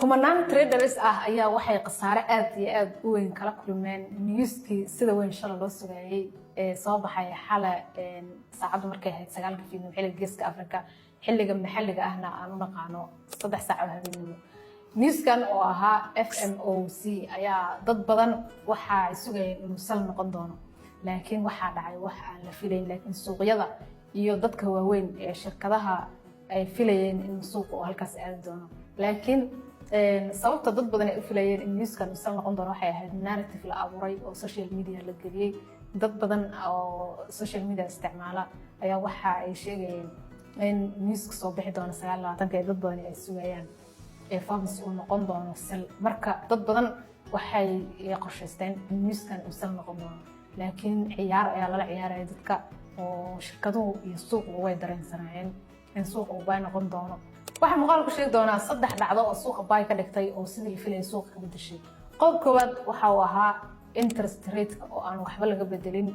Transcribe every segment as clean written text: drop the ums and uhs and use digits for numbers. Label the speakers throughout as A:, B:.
A: Kumanaan traders ah ayaa waxay khasaare aad iyo aad u weyn kala kulmeen newskii sida weyn shalay loo sugayay ee soo baxay xalay saacaddu markay ahayd 9-ka fiidnimo xilliga Geeska Afrika, xilliga maxalliga ahna aan u naqaano 3 saac oo habeenimo. Newskan oo ahaa FOMC ayaa dad badan waxa ay sugayeen inuu sell noqon doono, laakiin waxaa dhacay wax aan la filayn. Laakiin suuqyada iyo dadka waaweyn ee shirkadaha ay filayeen in suuqa uu halkaas aadi doono, laakiin sababta dad badan ay u filayeen in newskan uu sell noqon doono waxay ahayd narrative la abuuray oo social media la geliyey. Dad badan oo social media isticmaala ayaa waxa ay sheegayeen in newska soo bixi doono 29-ka ee dad badan ay sugayaan ee FOMC uu noqon doono sell. Marka dad badan waxay qorshaysteen in newskan uu sell noqon doono, laakiin ciyaar ayaa lala ciyaaraya dadka oo shirkaduhu iyo suuqu way dareensanaayeen in suuqa uu buy noqon doono. Waxaa muuqaal ku sheegi doonaa saddex dhacdo oo suuqa buy ka dhigtay oo sidii la filayay suuqa ka bedeshay. Qodob koowaad waxa uu ahaa interest rate oo aan waxba laga bedelin.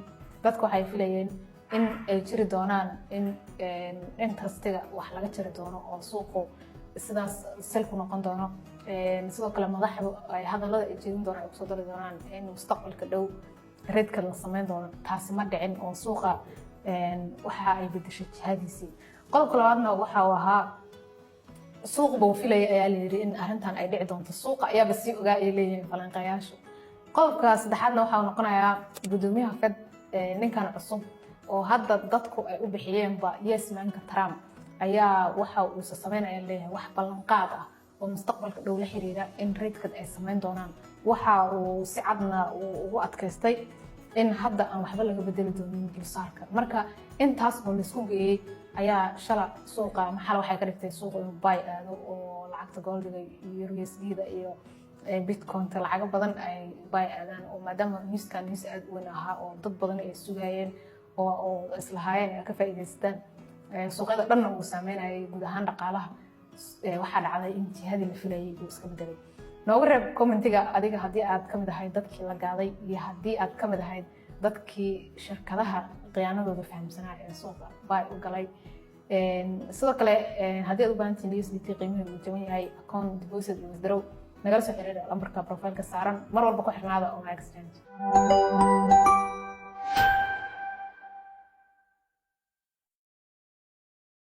A: Dadka waxay filayeen in ay jiri doonaan in interestiga wax laga jiri doono oo suuqu sidaas sell ku noqon doono. Sidoo kale madaxdu ay hadallada ay jeedin doonaan ay kusoo dari doonaan in mustaqbalka dhow rateka la sameyn doono. Taasi ma dhicin oo suuqa waxa ay bedeshay jihadiisii. Qodobka labaadna waxa uu ahaa suuq buu filaya ayaa la yidhi in arrintan ay dhici doonto, suuqa ayaaba sii ogaa, ay leeyihiin falanqeeyaashu. Qodobka saddexaadna waxa uu noqonayaa gudoomiyaha Fed, ninkan cusub oo hadda dadku ay u bixiyeenba yes manka Trump, ayaa waxa uusa sameynaya leeyahay wax ballanqaad ah oo mustaqbalka dhow la xiriira in rateka ay sameyn doonaan. Waxa uu si cadna uu ugu adkaystay in hadda aan waxba laga bedeli doonin dulsaarka. Marka intaas oo laisku geeyey ayaa shala suuqa ama xala waxay ka dhigtay suuqa inuu buy aado oo lacagta goldiga iyo USD-da iyo bitcointa lacago badan ay buy aadaan, oo maadaama newskan news aad u weyn ahaa oo dad badan ay sugayeen oo islahaayeen ay ka faa'iidaystaan, suuqyada dhanna uu saameynayay guud ahaan dhaqaalaha, waxaa dhacday in jihadii la filayay uu iska bedelay. Nooga reeb commentiga adiga haddii aad ka mid ahayd dadkii la gaaday iyo haddii aad ka mid ahayd dadkii shirkadaha khiyaanadooda fahamsanaa ee suuqa buy u galay. Sidoo kale haddii aad u baahan tihiin USDT qiimaheedu uu jaban yahay, account deposit iyo withdraw, nagala soo xiriira lambarka profileka saaran. Mar walba ku xirnaada Online Exchange.